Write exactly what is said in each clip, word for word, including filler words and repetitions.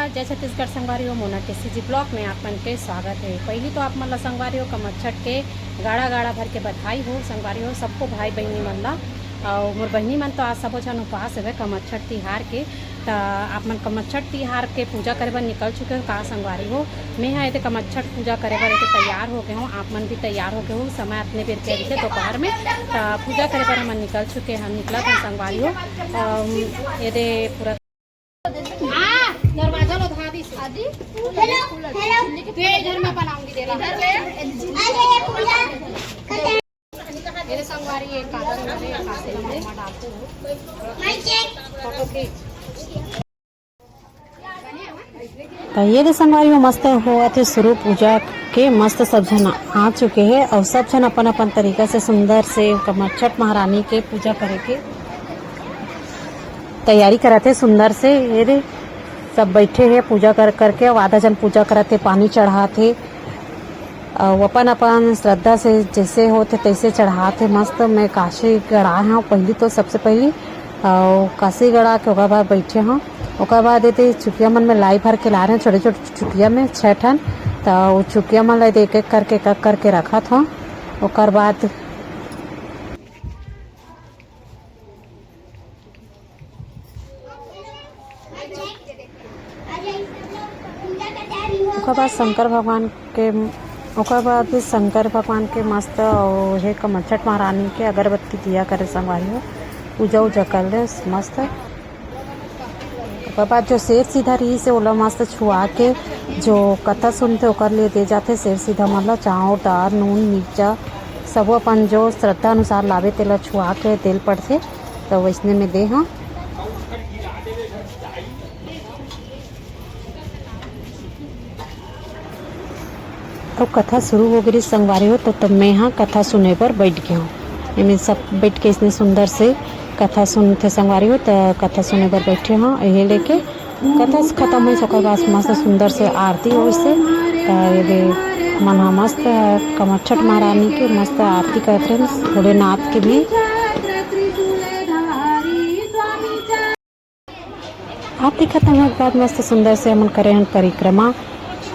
जय छत्तीसगढ़ संगवारी हो, मोना के सीजी ब्लॉग में आप मन के स्वागत है। पहली तो आप मन ला संगवारी हो कमरछठ के गाड़ा गाड़ा भर के बधाई हो संगवारी हो, सबको भाई बहिनी मन ला। और मोर बहिनी मन तो आज सबो झन उपास हवे कमरछठ तिहार के। त आप मन कमरछठ तिहार के पूजा करे बर निकल चुके हो का संगवारी हो? मैं हा एदे कमरछठ पूजा करे बर एदे तैयार हो गए हूँ, आप मन भी तैयार हो गए हो। समय अतने बेर के रहिथे दोपहर में, त पूजा करे बर हमन निकल चुके हैं, निकलत हन संगवारी हो। अम, एदे पूरा हाँ, दरवाजा लो धा दी से। Hello, hello. तो इधर मैं बनाऊंगी, दे रहा। इधर ले। अरे, ये पूजा करते हैं। मेरे संगवारी एक कागज में कासे का मामा डालते हो। Mic cheque. फोटो खींच। तो ये दे संगवारी हो, मस्त होवत हे शुरू पूजा के, मस्त सब झन आ चुके हैं और सब झन अपन अपन तरीका से सुंदर से कमरछठ महारानी के पूजा करे के तैयारी करत हे सुंदर से। ये दे सब बैठे हैं पूजा कर करके, और आधा झन पूजा करत हे, पानी चढ़ात हे। अउ अपन-अपन श्रद्धा से जइसे होथे तइसे चढ़ाथे। मस्त मैं काशी गढ़ाए हंव पहिली तो सबसे पहिली, अउ काशी गढ़ा के ओकर बाद बइठे हंव। ओकर बाद एदे चुकिया मन में लाई भर के लाए हंव, छोटे-छोटे चुकिया में छह ठन, त ओ चुकिया मन ला एदे एक-एक करके, एक-एक करके रखत हंव। ओकर बाद ओकर बाद शंकर भगवान के, ओकर बाद शंकर भगवान के मस्त अउ हे कमरछठ महारानी के अगरबत्ती दिया करे संगवारी हो, पूजा उजा कर ले मस्त। ओकर बाद जो सेर सीधा रहिस हे, ओला मस्त छुआ के जो कथा सुनथे, ओकर लिए दे जाथे सेर सीधा, मतलब चाउर, दार, नून, मिर्चा, सबो अपन जो श्रद्धा अनुसार लावे, तेला छुआ के तेल पड़थे, त वइसने में दे हंव। अउ कथा शुरू हो गे रिहिस संगवारी हो, तो तब मैं हा कथा सुने बर बैठ गे हंव। एमे सब बैठ के इसने सुंदर से कथा सुनथे संगवारी हो, त कथा सुने बर बैठे हंव। यही लेके कथा खत्म होइस, ओकर बाद मस्त सुंदर से आरती होइस। त ये दे मन हा मस्त कमरछठ महारानी के मस्त आरती करत रहिन, भोलेनाथ के भी। आरती खत्म होए के बाद मस्त सुंदर से हमन करे हन परिक्रमा,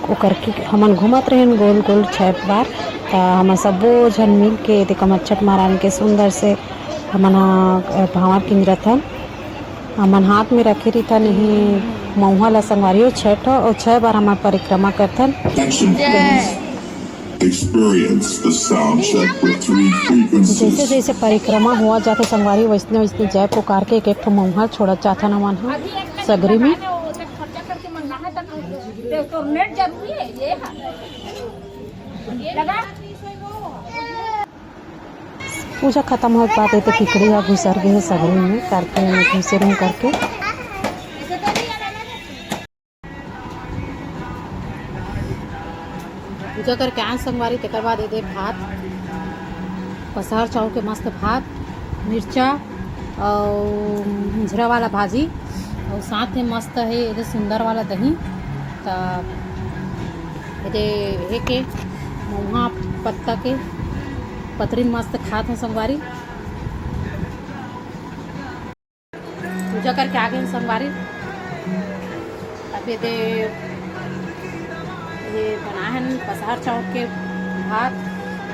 ओकर के हमन घूमत रहेन गोल गोल छह बार। त हमन सब्बो झन मिल के एदे कमरछठ महारानी के सुंदर से हमन ह भांवर किंजरत हन। हमन हाथ में रखे रहिथन इही मउहा ला संगवारी हो, छह ठो अउ छह बार हमन परिक्रमा करथन। Action, please. Experience the sound check with three frequencies. जइसे जइसे परिक्रमा हुआ जाथे संगवारी, वइसने वइसने जय पुकार के एक एक ठो मउहा छोड़त जाथन हमन ह सगरी में। पूजा खत्म होए के बाद एदे पिकड़ी ह घुसर गे हे सगरी में करके, घुसेरिन करके। पूजा करके आन संगवारी, तेकर बाद एदे भात, पसहर चाउर के मस्त भात, मिर्चा अउ मिंझरा वाला भाजी, अउ साथ में मस्त हे एदे सुंदर वाला दही। त एदे हे के मउहा पत्ता के पतरी मस्त खात हन संगवारी। पूजा करके आ गे हन संगवारी। अब एदे ये बनाए हन पसहर चाउर के भात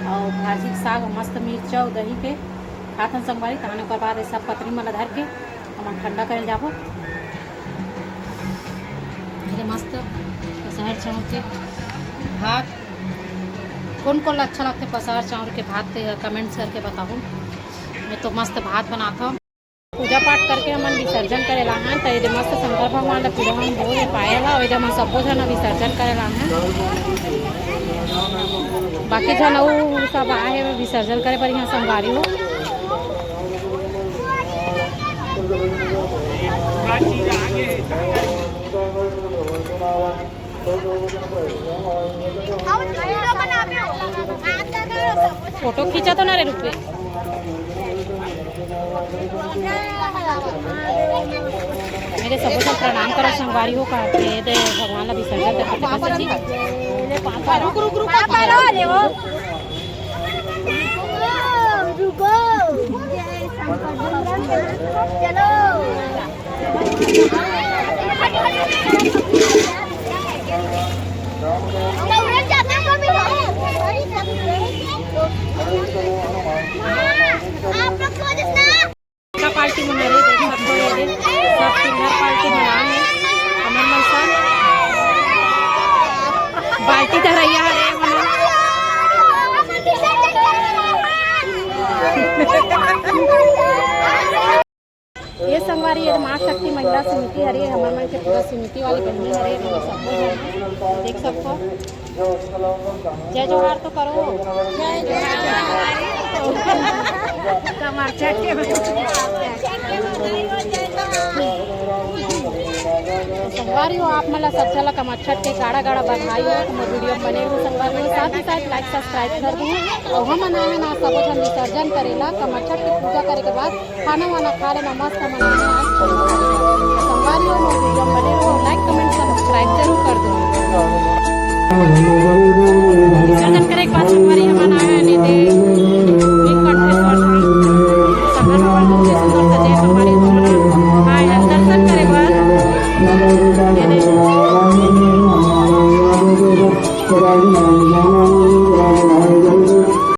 अउ भाजी के साग, मस्त मिर्चा अउ दही के खात हन संगवारी। तहन ओकर बाद ये सब पतरी मन ला धर के हमन ठंडा करे जाबो। ये मस्त पसहर चाउर के भात, कोन कोन ला अच्छा लगथे पसहर चाउर के भात, ते कमेंट्स करके बताहू। मैं तो मस्त भात बनाथव। पूजा पाठ करके हमन विसर्जन करे ला हन, त एदे मस्त शंकर भगवान ला पीढ़ा हम धो ले पायल ह, एदे हमन सब्बो झन विसर्जन करे ला हन। बाकी झन अउ सब आए हे विसर्जन करे बर इहाँ संगवारी हो। फोटो खींचा तो ना रे रुपये। मेरे सबो झन प्रणाम करो संगवारी हो का, ये दे भगवान ला विसर्जन करके देखा सची। रुक, रुक, रुक, पापा रो रे वो। रुको। चलो। आप लोग की वजह से ना। का पार्टी मना रहे, देख सकते हो, ये सब सिंगर पार्टी मना रहे। हमन मन सब बाल्टी धरैया हरे, हमन। ये संगवारी, ये माँ शक्ति महिला समिति हरे, हमर मन के पूरा समिति वाले बहिनी हरे, हमन सबो झन देख सकथो। जय जोहार तो करो। जय जोहार। कमर छठ के। तो संगवारी हो, आप मन ला सब झन ला कमर छठ के गाड़ा गाड़ा बधाई हो। तो मोर वीडियो बने रहो संगवारी हो, साथ ही साथ लाइक सब्सक्राइब कर दो। और हमन आए हैं ना सबो झन विसर्जन करेला, कमर छठ के पूजा करे के बाद खाना वाना खा लेना, मस्त मनाना आज। संगवारी हो, मोर वीडियो में बने रहो, लाइक, कमेंट, सब्सक्राइब जरूर कर दो।